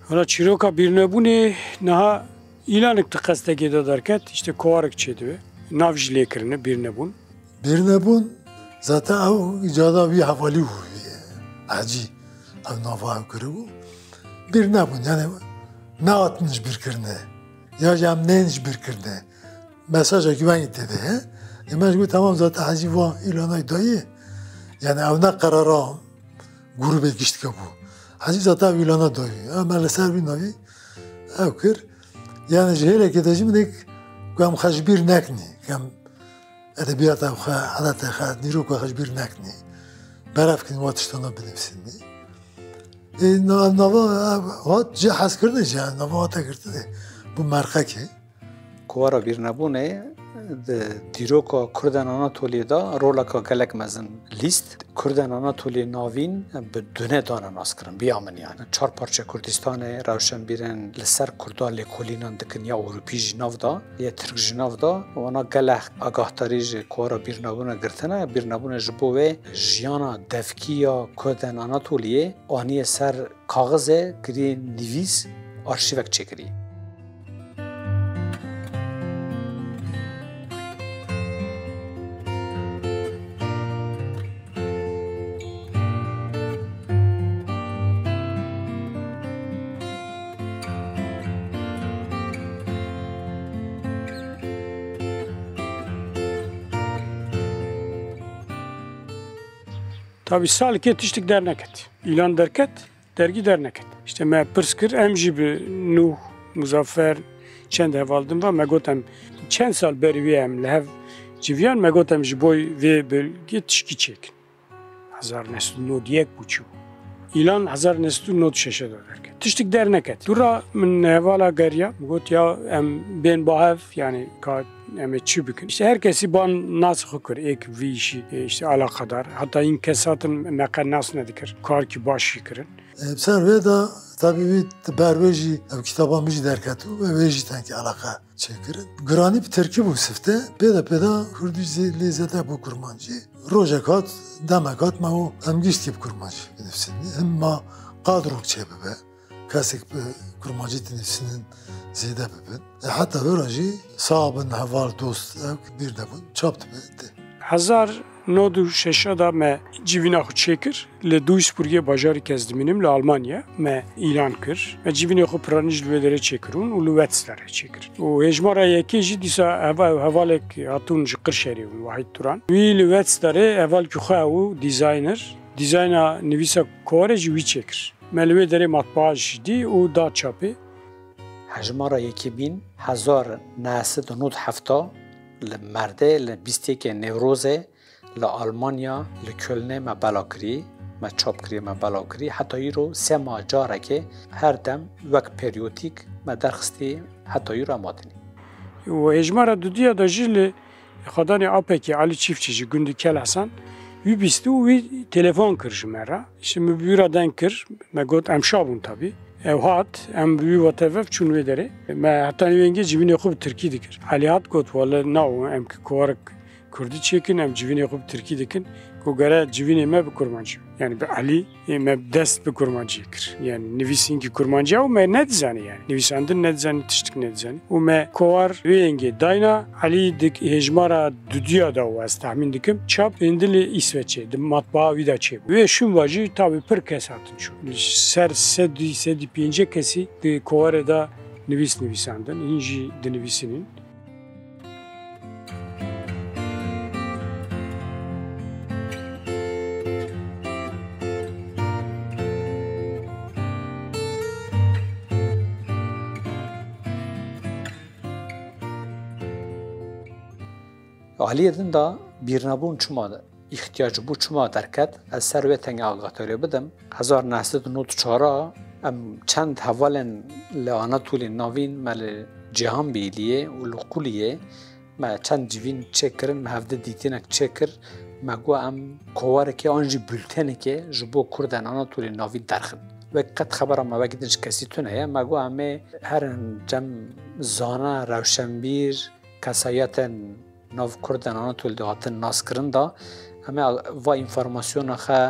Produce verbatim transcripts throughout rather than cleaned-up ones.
Wela çîroka bîrnebûnê niha îlanik di qestekê de derket, işte kovarek çêdibe. Nav jî lê kirine bîrnebûn. Bîrnebûn zaten ew îcada wî hevalî bû. Hecî ev nava ew kiribû. Bîrnebûn, yani nehatin ji bîr kirine. Ya jî em nên ji bîr kirine. Mesajekî wengî tê de ye. Ê me ji got, tamam, zaten Hecî va îlanayî dayî. Yani ew ne qerara grûbê giştike bû. Hecî zaten ev îlana dayî. Em me li ser wî navî ew kir. Yani ji hêlekê de jî min ê ku em xwe ji bîr nekinî. Ku em edebiyata xwe, edetê xwe, dîroka xwe ji bîr nekinî. Berev kinî, wa tiştana binivîsînî. Ê, na-, nava, ev hat cihezkirinê jî, yani nava hate girtinê. Bû merqekê. Kovara Bîrnebûnê di dîroka Kurdên Anatoliyê de roleka gelek mezin lîst. Kurdên Anatoliyê navîn bi dune dane naskirin, biya min yani. Çar parçe Kurdistanê rewşenbîrên li ser Kurda lêkolînan dikin, ya Ewropî jî nav da, ya Tirk jî nav da. Wana gelek agahdarî ji Kovara Bîrnebûnê girtine. Bîrnebûnê ji bo wê jiyana devkî ya Kurdên Anatoliyê aniye ser kaxizê, kirî nivîs, arşîvek çêkirî. Tabî salkê tiştik derneket. Îlan derket, dergî derneket. İşte me pirs kir, em jî bi Nûh, Muzaffer, çend heval din ve me got, em çend sal berî wê em li hev civiyan, me got, em ji bo vê belgê tişkî çêkin. Hezar neh sed û nod yek bû çi bû. Îlan hezar neh sed û nod şeş de derket. Tiştik derneket. Dûra min hevala geriya, got ya em bên ba hev, yani ka em ê çi bikin? İşte her kesî ban nas xwe kir, êk vî işî, e, işte alakadar. Hatta in kes hatin me qe nas nedikir. Karkî baş jî kirin. E, ser wê de tabî wî ber wê jî ev kitaba min jî derket û wê jî tenkî eleqe çêkirin. Giranî bi tirkî bû sifte, pê de pê de hurdî zê-, lê zêde bû kurmancî. Rojek hat, demek hat me û em giştî bi kurmancî binivîsin. Him ma qadrok çêbibe. Kesek bi kurmancî dinivîsînin zêde bibin. E, heta wira jî sax bin heval dost ew bîr nebûn, çap dibe tê. Hezar nod û şeş de me civîna xwe çêkir. Li Duisburgê bajarê ke ez dimînim, li Almanya me îlan kir. Me civînê xwe piranî jî li wê derê çêkirûn û li Wetzlarê çêkir. Û hêjmara yekê jî dîsa heva-, hevalek hatûn ji Qirşerê bûn, Wahîd Turan. Wî li Wetzlarê hevalkî xwe ew dîzayner, dîzayna nivîsa kovarê jî wî çêkir. Me li wê derê matbaa jî dî û da çapê. Hejmara yekemîn hezar neh sed û nod hefta li Merdê, li bîst yekê Newrozê, li Almanya, li Kölnê me bela kirî, me çap kirî, me bela kirî. Heta îro sê mah carekê her dem wek periyotîk me derxistî, heta îro em hatînî. Û hêjmara dudiya de jî li Xwedanê Apekî Elî Çîftçî ji gundî Kel Hesen wî bîst û wî telefon kir ji me re. Îşte min bi wî re deng kir, me got, em şa bûn tabî. Ew hat, em bi wî wate ve çûn wê derê. Me heta wê hingê civînê xwe bi tirkî dikir. Elî hat got, wele na, em ki kovarek kurdî çêkin, em civînê xwe bi tirkî dikin. Got, gere civînê me bi kurmancî. Yani bi Elî Ê me dest bi kurmanciyê kir. Yani nivîsînkî kurmanciya û me nedizanî yani. Nivîsandin nedizanî, tiştik nedizanî. Û me kowar wê yengê dayna, Elî di hêjmara dudiya da û ez tahmîn dikim, çap êndî li Îsveçê, di matbaa wî de çêbû. Wê şûn ve jî tabî pir kes hatin çûn. Li ser sedî, sedî pêncî kesî di kovarê de nivîs nivîsandin, hîn jî dinivîsînin. Aliyê din de bîrnebûn çima îhtiyac bû, çima derket? Ez ser wê tengê agahdariyê bidim. Hezar neh sed û nod çar a em çend hevalên li Anatoliyê Navîn me li Cîhanbîliyê û li Quliyê me çend civîn çêkirin, me hevdî dîtînek çêkir. Me got em kovarekê an jî bultenekê ji bo Kurdên Anatoliyê Navîn derxin. Wek qet xebera me wekî din ji kesî tune ye. Me got em ê herin cem zana, rewşenbîr, kesayetên nav Kurdên Anatolî de hatin naskirin de, Em ê va înformasyona xe,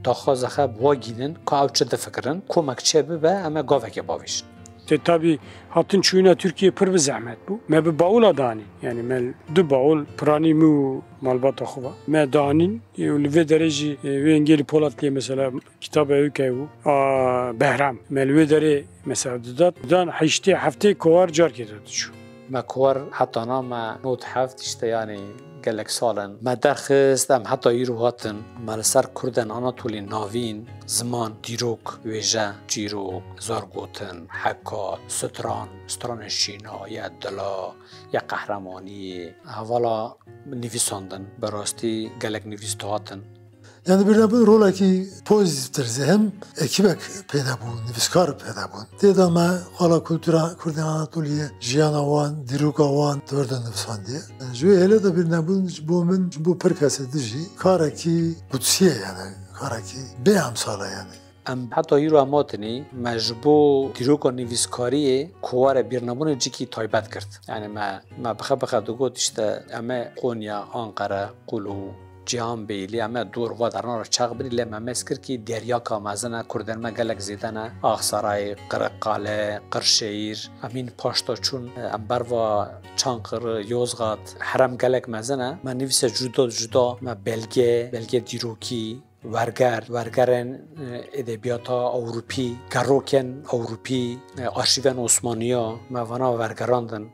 daxwaza xe bi wa gînin, ka ew çi difikirin, komek çê bibe, em ê gavekê bavêjin. Te tabî hatin çûyîna Tirkiyê pir bi zehmet bû. Me bi bawula danîn. Yanî me du bawul piranî min û malbata xwe va. Me danîn, û li vê derê jî, e, wê Engelî Polat lê mesela kitaba ew ke bû, a, Behram. Me li wê derê mesela didat. Dan heştê heftê kowar carkê de diçû. Me kowar heta na me nod heft işte, yanî gelek sal in. Me derxist, em heta îro hatin. Me li ser Kurdên Anatolî navîn, ziman, dîrok, wêje, çîrok, zargotin, heka, stran, stranên şîna, ya dila, ya qehremaniyê, hevala nivîsandin. Bi rastî gelek nivîs dihatin. Yani birdenbire rolekî pozîtîftir zî hem ekîbek peyda bû, nivîskar peyda bûn. Tê de me xala kultura Kurdên Anatoliyê, jiyana wan, dîroka wan di wir de nivisandiye. Ji wê hêlê de birdenbire ji bo min, ji bo pir kesê din jî karekî qudsî ye yani, karekî bê emsal e yani. Em heta îro em hatinî, me ji bo dîroka nivîskariyê kowarê bîrnebûnê cîkî taybet girt. Yani me, me bixe bixe digot, işte, em ê Qonya, Anqere, Qulu, Cîhanbeyî, em ê dor va derna re çax binî, lê me hês kir kî deryaka mezin e, Kurdên me gelek zêde ne. Axsaray, Qiriqale, Qirşehîr, em hîn paşta çûn, em berva Çankırı, Yozgat, herem gelek mezin e. Me nivîse cuda cuda, me belge, belge dîrokî, werger, wergerên, e, edebiyata Ewropî, gerokên Ewropî, e, arşîvên Osmaniya me vana wergerandin.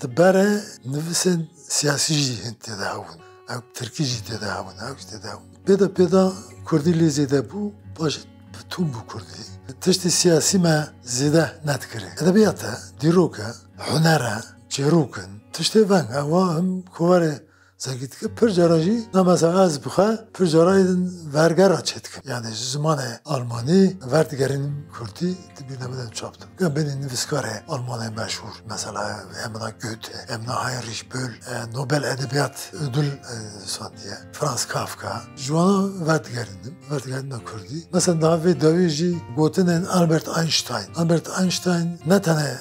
Di berê nivîsên siyasî jî hin tê de hebûn. Ew tirkî jî tê de hebûn, ew jî tê de hebûn. Pê de pê de kurdî lê zêde bû, paşê bi tûm bû kurdî. Tiştê siyasî me zêde nedikirê. Edebiyat e, dîrok e, huner e, çêrok in. Tiştê veng e, ewa him kovarê Zengî dike. Pir cara jî, na mesela ez bi xwe pir cara êdin verger re çêdikim. Yani ji zimanê almanî verdigerînim kurdî, di bîrnebûnê çap dikim. Em benî nivîskarê almanê meşhûr, mesela hemina Goethe, hemina Heinrich Böll, e, Nobel Edebiyat Ödül, e, sandiye, Franz Kafka. Ji wana verdigerînim, verdigerîna kurdî. Mesela daha vê dawî jî gotinên Albert Einstein. Albert Einstein ne tenê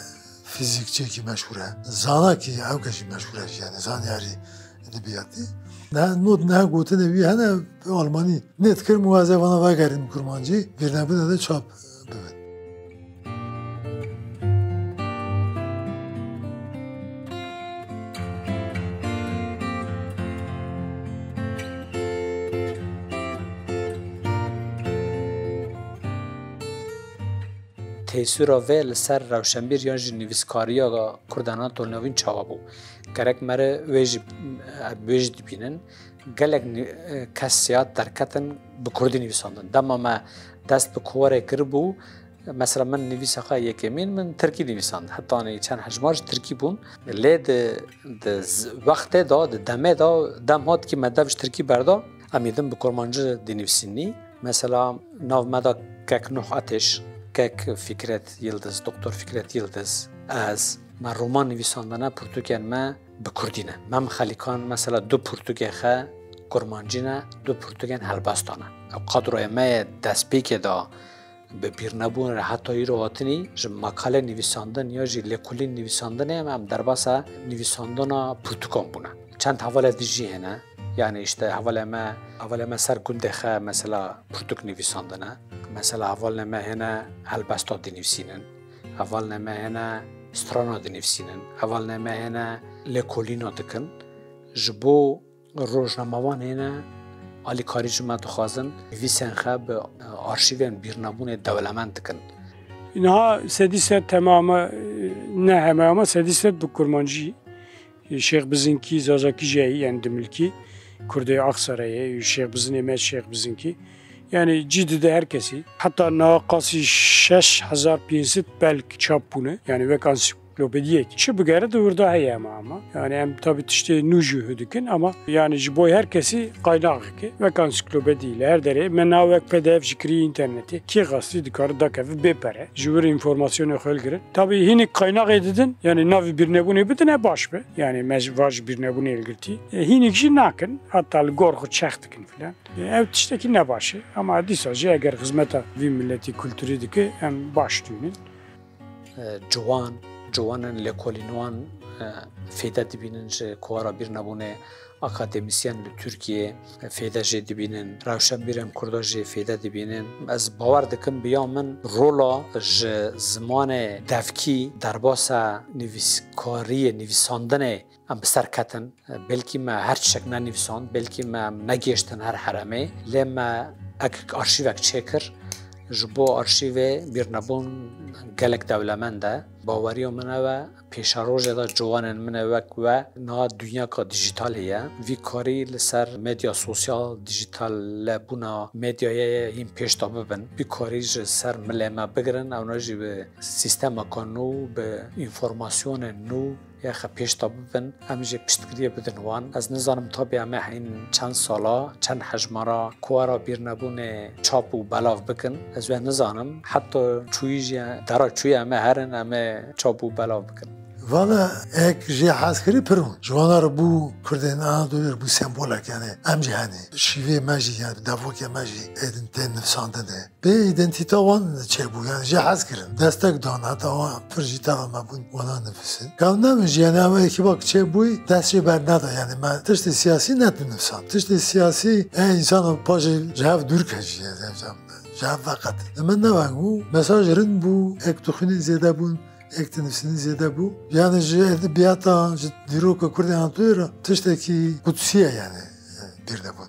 fîzîkçiyekî meşhûr e. Zanakî ewke jî meşhûr e jî, yani zanyarî edebiyatî. Ne, not, ne gotinê wî hene bi almanî. Nêt kirim û ez ê vana vegerînim kurmancî, bîrnebûne de çap bibin. Tesîra vê li ser rewşenbîr yan jî nivîskariya Kurdên Anatolî Navîn çawa bû? Gerek mere wê jî, wê jî dibînin. Gelek ni-, kes siyat derketin bi kurdî nivîsandin. Dema me dest bi kowarê kiribû, mesela min nivîsa xwe yekemîn min tirkî nivîsand. Hetanî çend hejmar ji tirkî bûn. Lê di, di z-, wextê de, di demê de, dem hat kî me dev ji tirkî berda, em êdin bi kurmancî dinivîsînî. Mesela nav me de kek Nuh Ateş, kek Fikret Yildiz, doktor Fikret Yildiz, ez, me roman nivîsandine, pirtûkên me bi kurdî ne. Mem Xelîkan mesela du pirtûkê xe kurmancî ne, du pirtûkên helbesta ne. Ew kadroyê me yê destpêkê de bi bîrnebûn re heta îro hatinî, ji makale nivîsandin ya jî lêkolîn nivîsandinê em, em derbasa nivîsandina pirtûkan bûne. Çend hevalê din jî hene. Yani işte hevalê me, hevalê me ser gundê xe mesela pirtûk nivîsandine. Mesela hevalê me hene helbesta dinivîsînin. Hevalê me hene strana dinivîsînin. Hevalê me hene lêkolîna dikin. Ji bo rojnamevan hene alîkarî ji me dixwazin, nivîsên xe bi arşîvên bîrnebûnê dewlemend dikin. Niha sedî sed hema hema, ne hema hema, sedî sed bi kurmancî, Şêx Bizinkî, Zazakî jî heye, yani Dimilkî, Kurdê Aksarayê, Şêx Bizinê me, Şêx Bizinkî. Yani cî dide her kesî. Heta niha qasî şeş hezar pênc sed belk çap bûne. Yani wek ansîklopediyek. Çi bigere di wir de heye hema hema. Yani em tabi tiştê nû jî hû dikin ama yani ji bo her kesî qaynaxek e. Wek ansîklopedî li her derê me niha wek P D F jî kiriye înternetê. Kê xwestî dikare dakeve bê pere. Ji wir înformasyonê xwe hilgirin. Tabi hînik qaynaxê didin, yani navê bîrnebûnê bidine baş be. Yani me ji, va ji bîrnebûnê hilgirtî. E, hînik jî nakin. Heta li gor xwe çex dikin filan. Ev tiştekî ne baş e, ama dîsa jî eger xizmeta vî miletî kulturî dike, em baş dûnin. Ciwan, ciwanên lêkolîn wan e, fêde dibînin ji kovara bîrnebûnê, akademîsyen li Tirkiyê fêde jê dibînin, rewşenbîrên Kurda jê fêde dibînin. Ez bawer dikim bi ya min rola ji zimanê devkî derbasa nivîskariyê, nivîsandinê em bi ser ketin. Belkî me her tiştek nenivîsand, belkî me em negihiştin her heremê, lê me ek arşîvek çêkir. Ji bo arşîvê bîrnebûn gelek dewlemend e. Baweriya min ew e, pêşerojê de ciwanên min e wek we niha dinyaka dijîtalê ye. Vî karî li ser medya sosyal, dijîtale bûna medyayê hîn pêş de bibin. Vî karî ji ser milê me bigirin, ewna jî bi sîstemeka nû, bi înformasyonên nû, ya xwe pêş de bibin, em jê piştgiriyê bidin wan. Ez nizanim tabî em ê hîn çend sala, çend hejmara kovara bîrnebûnê çap û belav bikin. Ez wê nizanim. Heta çûyî jî, dera çûyî em ê herin, em ê çap û belav bikin. Vala ek jê hez kirî pir hûn. Ji wana re bû Kurdên Anadolê re bû sembolek, yani em jî henê. Şîvê me jî, yani devokê me jî êdin tên nivîsandinê. Bê îdentîta wan çêbû, yani jê hez kirin. Destek dan, heta wan pir jî teva me bûn wana nivîsin. Ka ne min jî, yani ew ekîbak çêbûyî, dest jê berneda, yani me tiştê siyasî nedinivîsan. Tiştê siyasî, e, însan paşê ji hev dûr ke jî, yani, ji hev veqet. Li min ne weng bû, mesaj rind bû, ek dixwînî zêde bûn, ek dinivîsînî zêde bû. Yani ji edebiyata, ji dîroka Kurdên Anatoliyê re tiştekî qudsî ye, yani, e, bîr debûn.